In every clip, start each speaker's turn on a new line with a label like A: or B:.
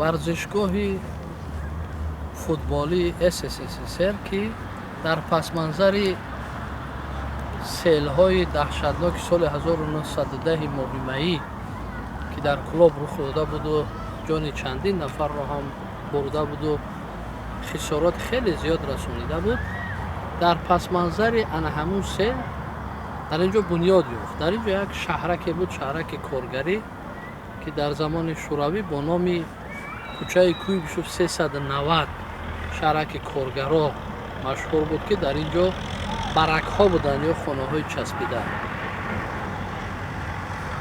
A: Варзишгоҳи футболии СССР, ки дар пасманзари селҳои даҳшатноки соли 1910 моҳи майӣ, ки дар Кӯлоб рух дода буду ҷони чандин нафарро ҳам бурда буду хисорот хеле зиёд расонида буд, дар пасманзари ана ҳамун сел дар ин ҷо бунёд ёфт. Дар ин ҷо як шаҳраке буд, шаҳраки коргарӣ, ки дар замони шӯравӣ бо номи кӯчаи Куйбышев 390 шаҳраки коргаро машҳур буд, ки дар ин ҷо баракҳо буданд ё хонаҳои часпида.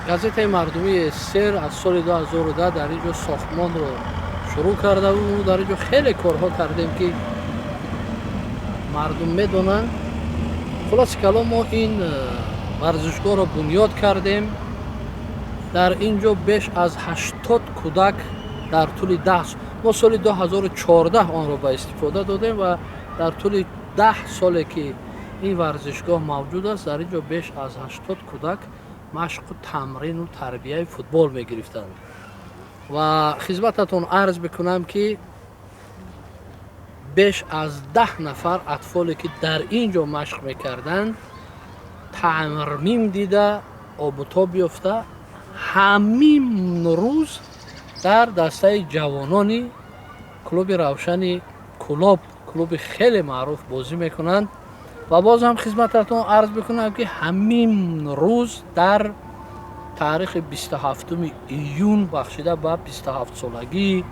A: Газетаи мардумии СССР аз соли 2010 дар ин ҷо сохтмонро шурӯъ карда буд. Дар ин ҷо хеле корҳо кардем, ки мардум медонанд. Хулоси калом, мо ин варзишгоҳро бунёд кардем. Дар ин ҷо беш аз 80 кӯдак дар тӯли 10, мо соли 2014 онро ба истифода додем ва дар тӯли 10 соле, ки ин варзишгоҳ мавҷуд аст, дар ин ҷо беш аз 80 кӯдак машқу тамрину тарбияи футбол мегирифтанд. Ва хизмататон арз бикунам, ки беш аз 10 нафар атфоле, ки дар ин ҷо машқ мекарданд, тармим дида, обутоб ёфта, ҳамин рӯз дар дастаи ҷавонони клуби Равшани Кӯлоб, клуби хеле маъруф, бозӣ мекунанд. Ва боз ҳам хизмататон арз бикунам, ки ҳамин рӯз дар таърихи 27 июн, бахшида ба 27-солагии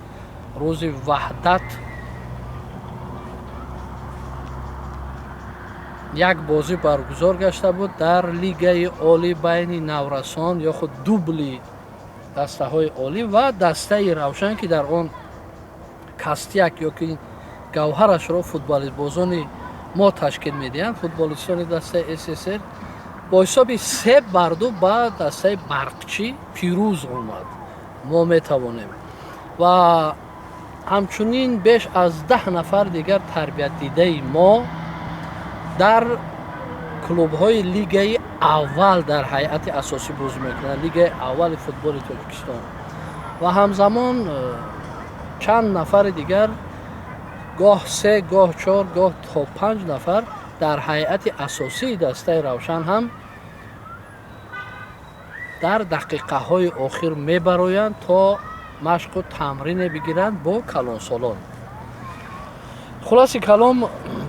A: рӯзи Ваҳдат, як бозӣ баргузор гашта буд дар лигаи олӣ байни наврасон ё худ дубли дастаҳои олӣ ва дастаи Равшан, ки дар он костяк ё ки гавҳарашро футболистбозони мо ташкил медиҳанд, футболистони дастаи СССР бо ҳисоби 3-2 ба дастаи Барқчӣ пирӯз омад. Мо метавонем. Ва ҳамчунин беш аз 10 нафар дигар тарбиятдидаи мо дар клубҳои лигаи аввал дар ҳайати асосӣ бозӣ мекунанд, лигаи аввали футболи Тоҷикистон. Ва ҳамзамон чанд нафари дигар, гоҳ се, гоҳ чор, гоҳ то панҷ нафар дар ҳайати асосии дастаи Равшан ҳам дар дақиқаҳои охир мебароянд, то машқу тамрине бигиранд бо калонсолон. Хулоси калом,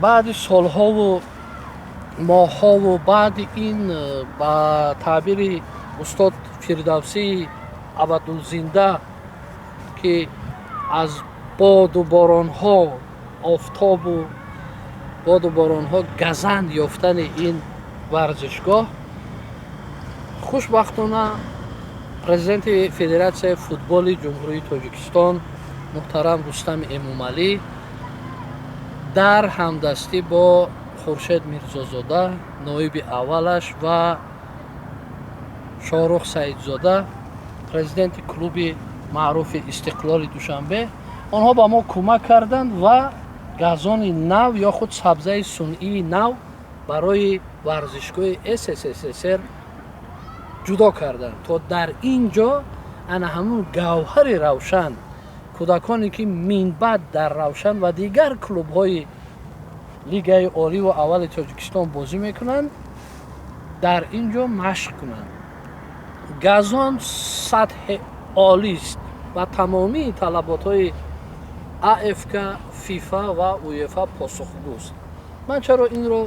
A: баъди солҳову моҳҳову баъди ин, ба таъбири устод Фирдавсии абадулзинда, ки аз боду боронҳо, офтобу боду боронҳо газанд ёфтани ин варзишгоҳ, хушбахтона президенти Федератсияи футболи Ҷумҳурии Тоҷикистон муҳтарам Рустами Эмомалӣ дар ҳамдастӣ бо Хуршед Мирзозода, ноиби аввалаш, ва Шоҳрух Саидзода, президенти клуби маъруфи Истиқлоли Душанбе, онҳо ба мо кӯмак карданд ва газони нав ё худ сабзаи сунъии нав барои варзишгоҳи СССР ҷудо карданд, то дар ин ҷо ана ҳамун гавҳари Равшан, кӯдаконе, ки минбаъд дар Равшан ва дигар клубҳои лигаи оливу аввали Тоҷикистон бозӣ мекунанд, дар ин ҷо машқ кунанд. Газон сатҳи олист ва тамомии талаботҳои АФК, ФИФА ва УЕФА посухгӯст. Ман чаро инро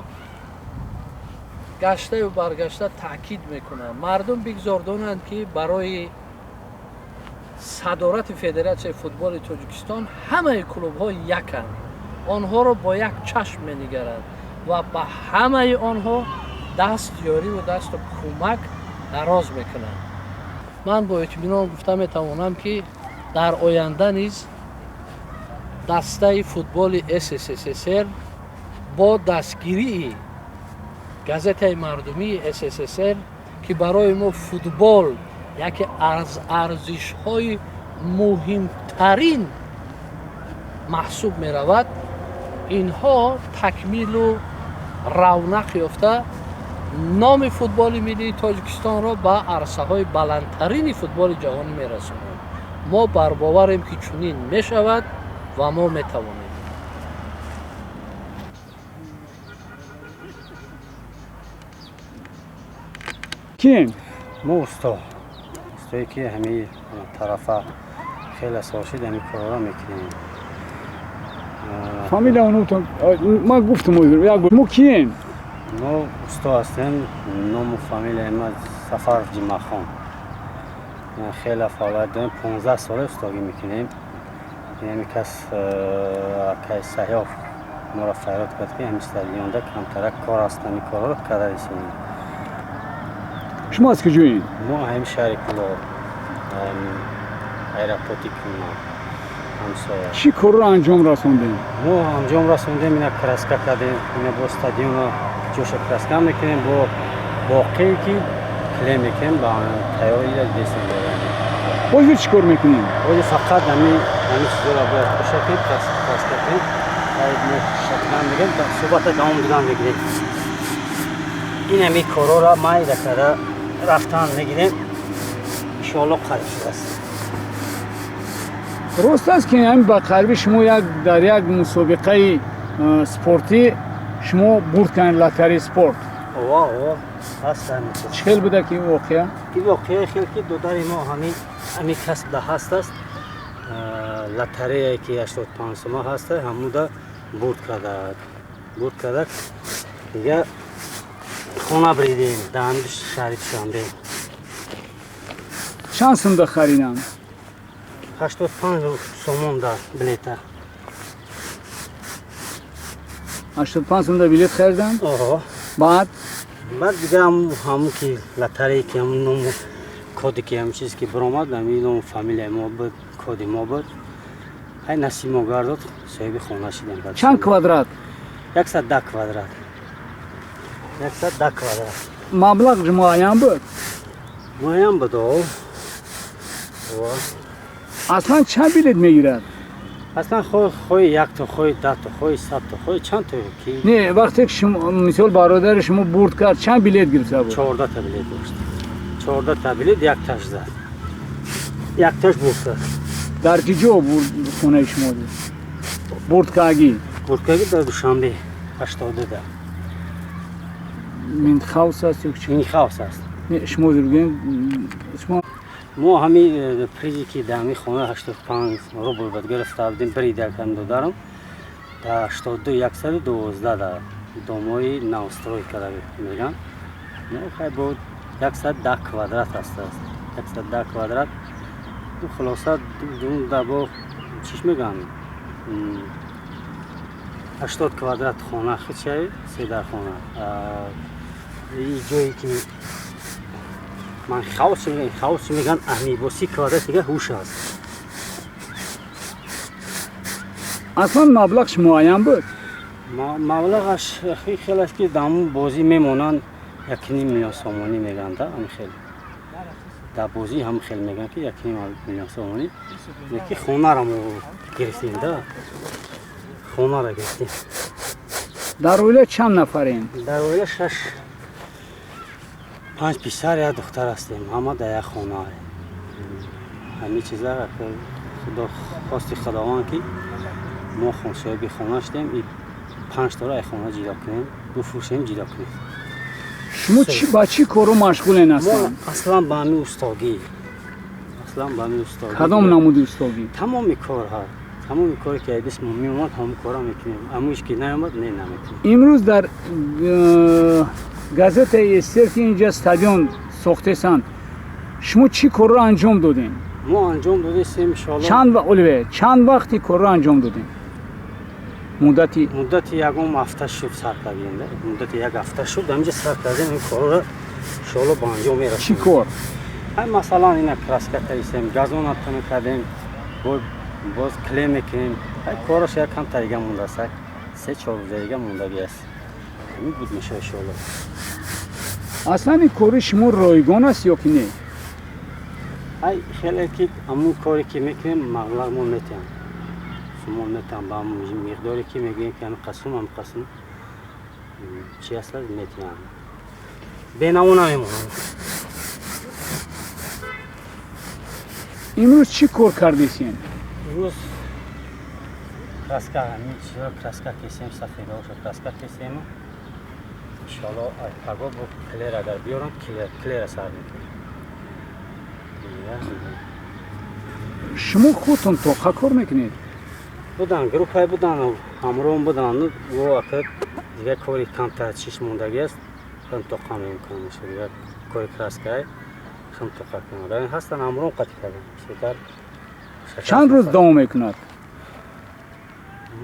A: гаштаю баргашта таъкид мекунам? Мардум бигзор донанд, ки барои садорати Федератсияи футболи Тоҷикистон ҳамаи клубҳо яканд, онҳоро бо як чашм менигаранд ва ба ҳамаи онҳо даст ёриву дасту кӯмак дароз мекунанд. Ман бо итминон гуфта метавонам, ки дар оянда низ дастаи футболи СССР бо дастгирии газетаи мардумии СССР, ки барои мо футбол яке аз арзишҳои муҳимтарин маҳсуб меравад, инҳо такмилу равнақ ёфта, номи футболи миллии Тоҷикистонро ба арсаҳои баландтарини футболи ҷаҳонӣ мерасонанд. Мо барбоварем, ки чунин мешавад ва мо метавонем.
B: Кием?
C: Мо усто, устое ки ҳамин тарафа хеле сол шид ҳамин корро мекунем.
B: Фамилия онутон ман гуфтам як бор. Мо кием?
C: Мо усто ҳастем. Ному фамилияи ма Сафаров Ҷимахон. Хеле фаъолият дорем, 15 сола устогӣ мекунем. Ҳамин кас акай Саҳёф моро фарёд кард, ки ҳамин стадионда камтарак кор аст, ҳамин корро карда ресонем.
B: Шумо аз куҷоед?
C: Мо ҳамин шаҳри Кӯлоб, аэропорти Кӯна ҳамсоя.
B: Чӣ корро анҷом расондем?
C: Мо анҷом расондем, ина краска кардем, ина бо стадионо ҷоша краска мекунем, бо боқие ки клей мекунем, ба тайёр дестем дорем.
B: Ҳозир чӣ кор мекунем?
C: Ҳозир фақат ҳамин чизоро бояд пӯша кунем, краска кунем. Мо шакдан мегирем, суҳбата давом додан мегирем. Ин ҳамин корҳоро майда карда рафтан мегирем. Иншоалло қариб шудааст.
B: Рост аст, ки ҳамин ба қариби шумо дар як мусобиқаи спортӣ шумо бурд кардед лотареи спорт?
C: Ова, ова, ҳаст ҳамин чиз.
B: Чӣ хел буда ки ин воқеа?
C: Ин воқеа хел ки додари мо ҳамин касб да ҳаст аст. Лотарея ки 85 сома ҳаст, ҳамуда бурд карда. Бурд карда. Дига хона бридем дар ҳамин шаҳри Душанбе.
B: Чанд сумда хариданд?
C: 85 сомон да билета.
B: 85 сумда билет хариданд?
C: Оҳо.
B: Баъд?
C: Баъд дига ҳамун ки лотарея ки ҳамун ному коде ки ҳамин чиз ки биромад, ҳамин ному фамилияи мо буд, коди мо буд. Ҳай насиб мо гардод, соҳиби хона шидем.
B: Чанд квадрат?
C: 110 квадрат. 110 квадрат.
B: Маблағ муайян буд?
C: Муайян буд, о.
B: Аслан чанд билет мегирад?
C: Аслан хоҳи якто, хоҳи 10то, хоҳи 100то, хоҳи чанд то ки.
B: Не, вақте ки шумо мисол бародари шумо бурд кард, чанд билет гирифта буд?
C: 14 та билет дошт. 14 та билет якташ зад. Якташ бурд кард.
B: Дар ки ҷо бурд хонаи шумо? Бурд кагӣ?
C: Бурд кагӣ дар Душанбе, 82 да.
B: Минхаус аст ё чӣ?
C: Минхаус аст.
B: Не, шумо бигӯед, шумо
C: мо ҳамин призе ки дар ҳамин хона 85 рубл буд гирифта будем, бирида кам додарам дар 82 112 дар домои навстрой карда меган. Ну хай бо 110 квадрат аст. 110 квадрат. Хулоса да бо чиш меган? 80 квадрат хона хичай, се дар хона. И ҷое ки ман хаос меган, хаос меган, ами бо 30 квадрат дига ҳуш аст.
B: Аслан маблағш муайян буд?
C: Маблағаш хел аст ки дар ҳамун бозӣ мемонанд 1.5 миллион сомонӣ меган, да, ҳамин хел. Дар бозӣ ҳам хел меган ки 1.5 миллион сомонӣ. Леки хонаро мо гирифтем, да. Хонаро гирифтем.
B: Дар оила чанд нафарем?
C: Дар оила 6 5 писар, як духтар ҳастем. Ҳама дар як хона. Ҳамин чиза худо хости Худованд ки мо соҳиби хона шудем, и 5 тора аз хона ҷудо кунем, бифурӯшем, ҷудо кунем.
B: Шумо ба чӣ кору машғулен ҳастанд?
C: Мо аслан ба ҳамин устогӣ. Аслан ба ҳамин устогӣ.
B: Кадом намуди устогӣ?
C: Тамоми корҳо. Тамоми коре ки аз дасти мо меомад, ҳамон корро мекунем. Аммо ки наомад, не, намекунем.
B: Имрӯз дар газетаи Эстер ки инҷа стадион сохтесанд, шумо чӣ корро анҷом додем?
C: Мо анҷом додем, иншоалло.
B: Чанд Оливе, чанд вақти корро анҷом додем? Муддати
C: ягон ҳафта шуд сар кардем, да? Муддати як ҳафта шуд, ҳаминҷа сар кардем ин корро, иншоалло ба анҷом мерасонем.
B: Чӣ кор?
C: Ҳай масалан ина краска кардем, газон тана кардем, боз клей мекунем. Ҳай кораш як камтар дига мондааст, 3-4 рӯза дига мондагӣ аст. Ҳамин буд мешавад иншоалло.
B: Аслан ин кори шумо ройгон аст ё ки не?
C: Ҳай хеле ки ҳамун коре ки мекунем, маблағ мо метиҳам. Сумон метиҳам ба ҳамун миқдоре ки мегӯем ки ҳамин қасм, ҳамин қасм чи аст метиҳам. Бенаво намемонам.
B: Имрӯз чӣ кор кардесен?
C: Имрӯз краска, ҳамин чизо краска кесем, сафедаошо краска кесем. Иншоалло паго бо клер агар биёрам, клера сар мекунем.
B: Шумо худтон тоқа кор мекунед?
C: Будан, группае будан, ҳамроҳам будан. Ака дигар кори камтар чиш мондагӣ аст, худам тоқа мекунам. Дигар кори краскае худам тоқа кунам. Ҳастан ҳамроҳам қатъ кардам. Бисёртар.
B: Чанд рӯз давом мекунад?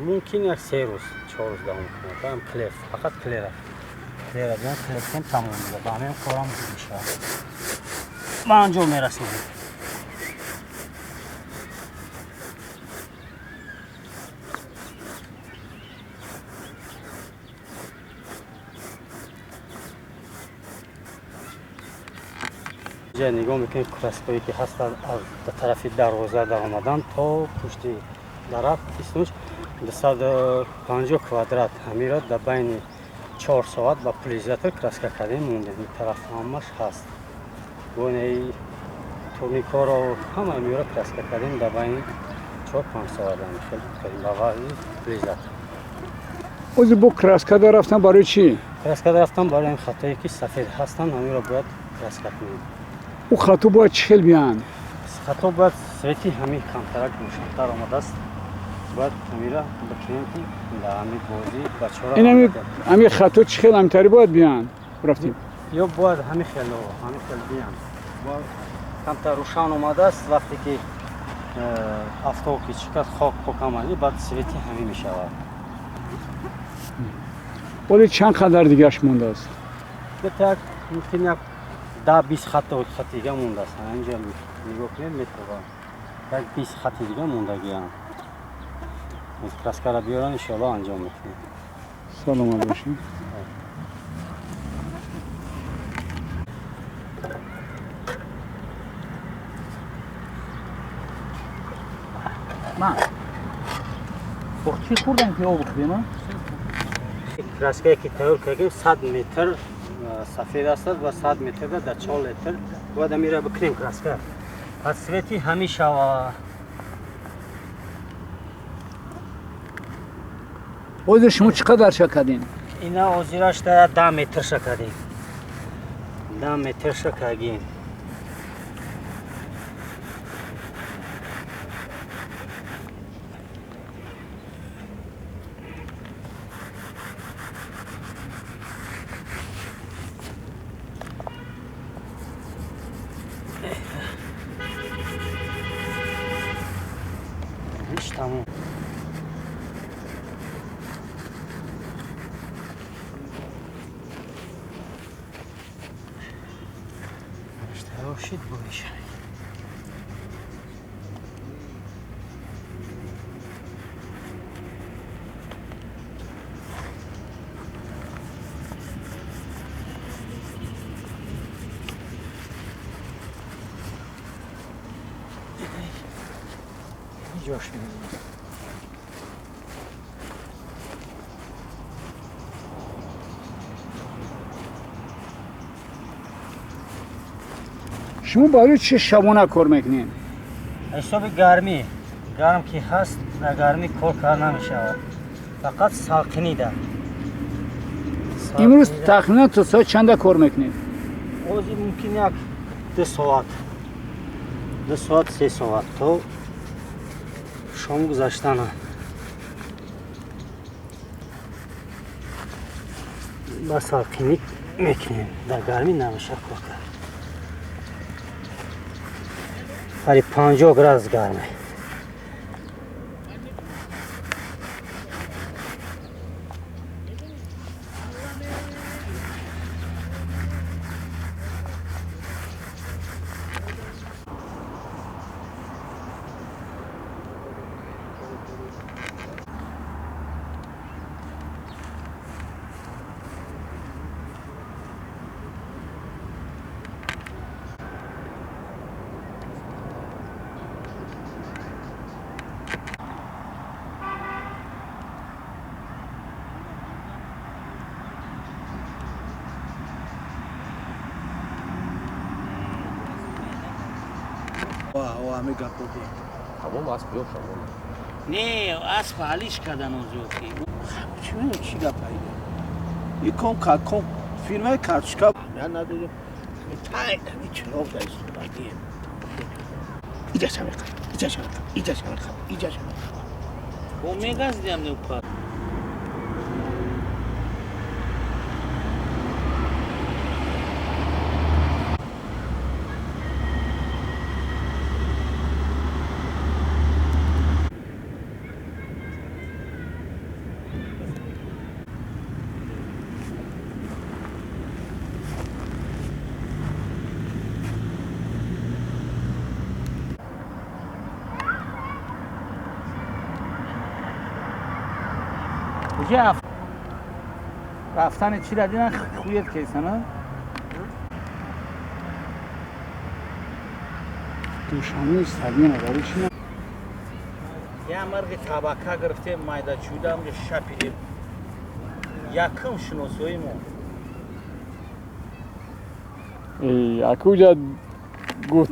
C: Мумкин як 3 рӯз, 4 рӯз давом мекунад. Клер, фақат клера. Клера биён, клер кунем, тамом мешавад. Ба ҳамин корам мешавад. Ба анҷом мерасонем. Нигоҳ мекунем краское ки ҳастанд аз тарафи дарвоза даромадан то пушти дарахт иснуш 250 квадрат ҳамиро дар байни 4 соат ба пулизатор краска кардем, мондем. Ин тараф ҳамаш ҳаст. Бонаи турникоро ҳама ҳамиро краска кардем дар байни 4-5 соат хел кардем ба вазни пулизатор.
B: Ози бо краска дар рафтан барои чӣ?
C: Краска дар рафтан барои хатое ки сафед ҳастанд, ҳамиро бояд краска кунем.
B: Ӯ хато бояд чӣ хел биёянд?
C: Хато бояд свети ҳамин камтарак рӯшантар омадааст. Бояд ҳамира бикунем ки дар ҳамин бозӣ бачаҳоро
B: ин ҳамин хато чӣ хел ҳамтари бояд биёянд? Рафтем.
C: Ё бояд ҳамин хел биёянд. Бояд камтар рӯшан омадааст, вақте ки офтоб ки чӣ кард, хок покамани, баъд свети ҳамин мешавад.
B: Вале чанд қадар дигараш мондааст?
C: Так мумкин як 10-20 хати дига мондааст. Инҷа нигоҳ кунед, метавон як 20 хати дига мондагианд. Краскара биёран, иншоалло анҷом мекунем.
B: Саломат бошед.
A: Ман чӣ хӯрдам ки об хӯрдем?
C: Краскае ки тайёр кардем 100 метр сафед аст ва 100 метр дар 4 литр бояд амира бикунем краска. Аз свети ҳамешава.
B: Ҳозир шумо чӣ қадар ша кардем?
C: Ина ҳозираш дар 10 метр ша кардем. 10 метр ша кардем. Тамом. Шид буриш. Ҷош мезанем.
B: Шумо барои чӣ шабона кор мекунед?
C: Ҳисоби гармӣ. Гарм ки ҳаст, дар гармӣ кор карда намешавад. Фақат салқинида.
B: Имрӯз тахминан то соат чанда кор мекунед?
C: Ҳозир мумкин як 2 соат. 2 соат, 3 соат то шом гузаштана. Ба салқинӣ мекунем. Дар гармӣ намешавад кор кард. Қариб 50 градус гарме.
D: Ҳами гапо буд.
E: Тамом, асп ёшам.
F: Не, асп алиш кардан озёки.
D: Чӣ медонам, чӣ гап айда. И ком ком фирмаи карточка я надодем. Тай ами чироғ дар истодагием. Иҷа шамеқа, иҷа шамеқа, иҷа шамеқа, иҷа шамеқа.
F: Бо мегаздиам неупа. Рафтани чира дидан хует кесана.
B: Душанбе стадиона барои чӣ?
F: Я марги табака гирифтем, майда чӯда амҷа шапидем. Якум шиносои мо.
B: Акуҷа гуфт.